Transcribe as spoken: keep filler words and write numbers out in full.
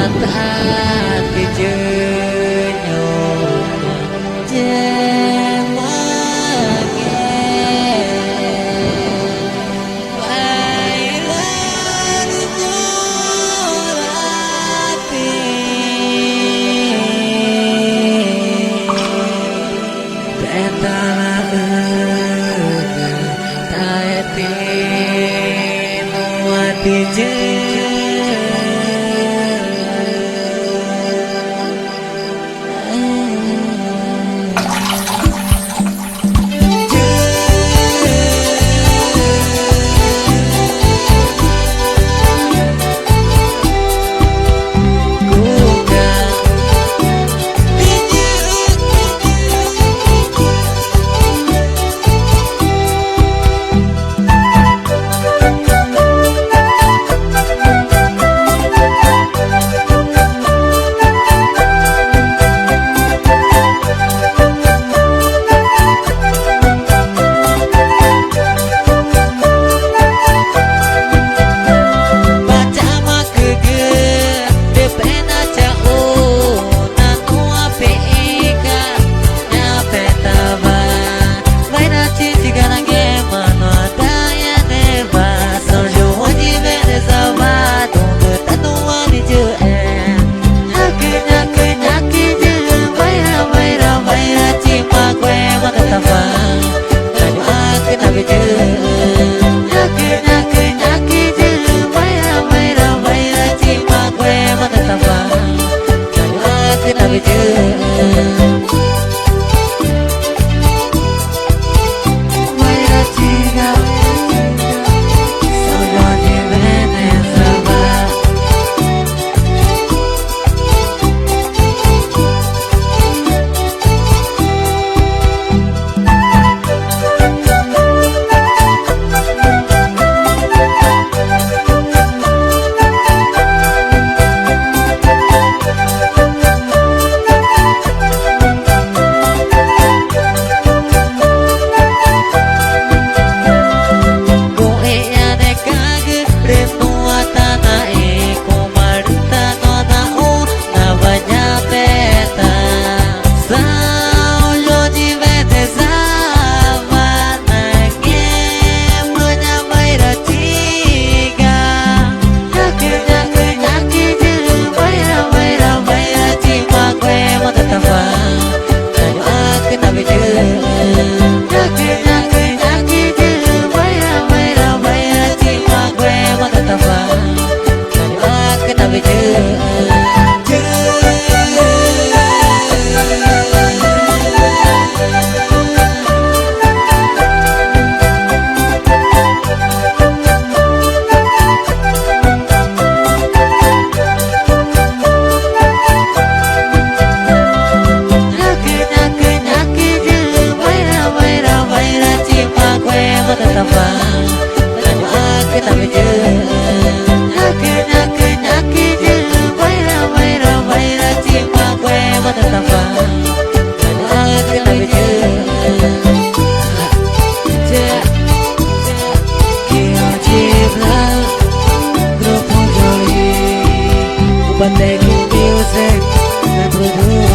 Tati jü̃ ñu̱xma yema nge, wairawai ñu̱xma rati. Petanaxügü taetü nuã tijü̃. Pacha̱xmacügü rü pena chaxu na nuã pexü̃ca̱x ñaa petawa, wayarachi chiga na ngẽma nuã tayanewa, São João de Menezes wa, tugü ta nuã niyuxe. Ñaxü̃, ñaxü̃, ñaxü̃ yüxü̃, wayra, wayra, wayra chima guxema tatawa. Ñaxü̃, ñaxü̃, ñaxü̃ yüxü̃, ñaxü̃, ñaxü̃, ñaxü̃ yüxü̃, wayra, wayra, wayra chima guxema tatawa. Ñaxü̃, ñaxü̃, ñaxü̃ yüxü̃. Guxü̃ yanecügü rü nuã tanaxĩ cuma rü ta nuã naxũ nawa ñaa peta. São João de Menezes wa, na ngẽma ñaa wayarachiga. Ñaxü̃, ñaxü̃, ñaxü̃ yüxü̃, wayra, wayra, wayra chima guxema tatawa. Ñaxü̃, ñaxü̃, ñaxü̃ yüxü̃, wayra, wayra, wayra chima guxema tatawa. Ñaxü̃, ñaxü̃ yüxü̃. Ñaxü̃, ñaxü̃, ñaxü̃ yüxü̃, wayra, wayra, wayra chima guxema tatawa. Ñaxü̃, ñaxü̃ yüxü̃. Ñaxü̃, ñaxü̃, ñaxü̃ yüxü̃, wayra, wayra, wayra chima guxema tatawa. Ñaxü̃, ñaxü̃ yüxü̃. Grupo Joy, Ubatec Music, na produção.